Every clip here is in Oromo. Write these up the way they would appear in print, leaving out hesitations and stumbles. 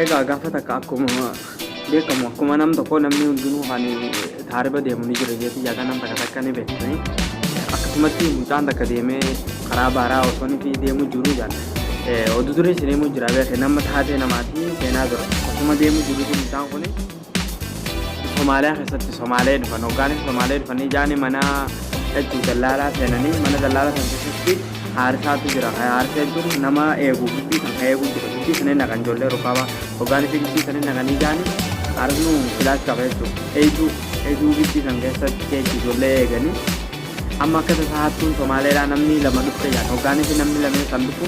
Egaa gaafa takka akkuma beekamu, akkuma nam tokko namni hundinuu kan taariba deemu ni jira jeetii yaada, nam takka takka ni beektanii. Akkasumatti mucaan takka deemee karaa baaraa osoo inni deemu jiru jaan, oduu durii isin himuu jira beeke, nama taatee namaati seenaa dura osuma deemu jiru mucaan kuni Somaaliyaa keessatti Somaalee dhufan. Hoggaanis Somaalee dhufanii jaani mana jechuun dallaalaa seenanii, mana dallaalaa san keessatti haarisaatu jira. Haarisa jechuun nama eegu, gibbii kan eegu jira. Gibbii sanii naqan ijoollee rukaaba. Hoggaanis gibbii sanii naqanii jaani haarisnu filaash qaba jechuudha. Eegduu eegduu gibbii san keessatti jechuun ijoollee eeganii amma akka tasaa hattuun Somaaleedhaa namni lama dhufte jaan. Hoggaanis namni lameen san dhufu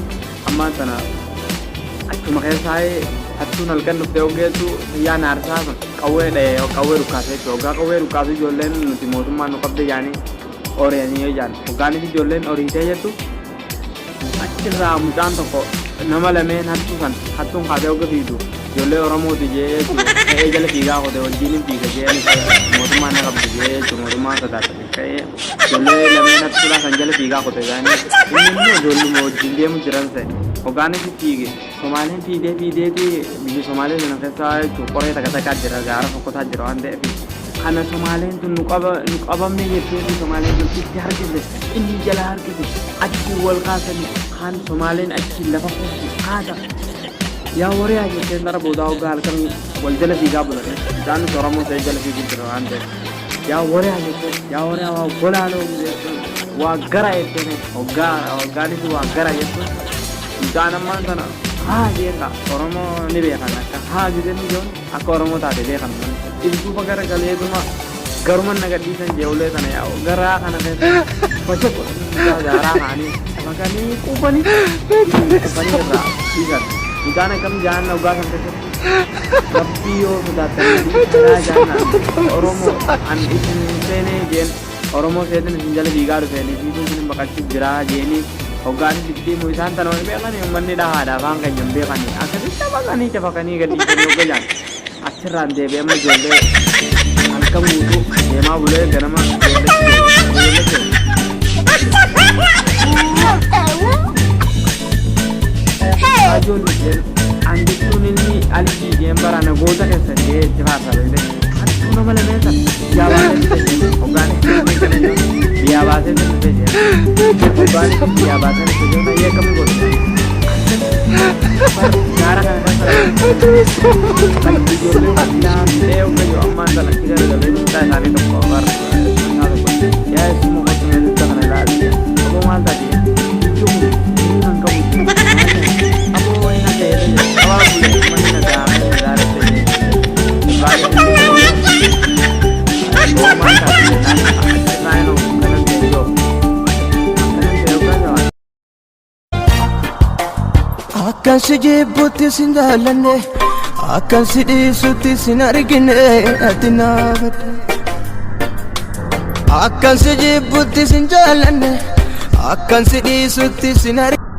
ammaan sana achuma keessaa hattuun halkan dhuftee hoggeessu xiyyaan haarsaa sun qawwee dha'ee qawwee dhukkaasee jechuudha. Hoggaa qawwee dhukkaasu ijoolleen nuti mootummaan nu qabde jaanii ori'anii yoo jaan. Hoggaanis ijoolleen oriitee jettu achirraa mucaan tokko nama lameen hattuu san hattuun kaatee hogga fiidu ijoollee Oromooti jee jechuudha. Ka'ee jala fiigaa qote wajjin hin fiiga jee mootummaan na qabdi jee jechuudha, mootummaan sodaata. Ka'ee ijoollee lameen hattuudhaa san jala fiigaa qote jaanii, inni immoo ijoolluma wajjin deemu jiran ta'e. Hoggaanis fiige Somaaleen fiigee fiigeeti biyya Somaalee sana keessa jechuun qoree takka takkaa jira, gaara fokkotaa jira waan ta'eef, kana Somaaleen tun nu qaba nu qabamne jetteeti Somaaleen tun itti harkise, inni jala harkise, achi wal kaasanii kaan Somaaleen achi lafa kufti kaasa yaa wariyaa jetteen. Dara boodaa hoggaa halkan wal jala fiigaa bulan, isaanis Oromoo ta'e jala fiiguu jira waan ta'eef, yaa wariyaa jetteen, yaa wariyaa waa golaaloo waa gara jetteen. Hoggaa hoggaanis waa gara jettuun mucaan ammaan tana haa jeen, Oromoo ni beekan, akka haa gizeen ijoon akka Oromoo taate beekan. If duuba gara galeetuma garuma na gadhiisan jee ulee tana yaa garaa kana keessa facha godhanii mucaa gaaraa kaanii makanii quufanii quufanii irraa dhiisan. Mucaan akkam jaan, hoggaa san keessatti Rabbii yoo sodaattan kadhaa jaan, Oromoo an isin seenee jeen, Oromoo seetin isin jala fiigaa dhufeen isiituu isin baqachuu jiraa jeeni. Hoggaanis itti himu isaan tana wal beekanii, uummanni dhahaadha, afaan keenya hin beekanii, akkasitti cafaqanii cafaqanii gadi dhiisanii. Hogga jaan achirraan deebi'ee amma ijoollee halkan guutuu deemaa bulee ganama ijoollee. Ijoollee an jechuun inni Alii jeen barana goota keessa jee itti faarsa beekte, hattuu nama lameen sana biyyaa baasee dhufe jeen. Hoggaanis biyyaa baasee dhufe jeen, hoggaanis biyyaa baasee dhufe jeen, ayyee akkamii godhu gaara kana keessa ijoollee waldaa fidee hogga jiru ammaan sana achi garagalee mucaa isaanii tokko bar yaa isuma qotu meeshaa kana ilaali, aboo maal taate jechuun kun kan qabu aboo wayii na ta'e qabaa bulee manni na gaafee na gaarette aboo maal taate jennaan achirraa inni kanan ta'e yoo akkanan ta'e hoggaa jawaate. Akkan si jibbutti sin jaallanne, akkan si dhiisutti sin argine, ati naafadhu. Akkan si jibbutti sin jaallanne, akkan si dhiisutti sin argine.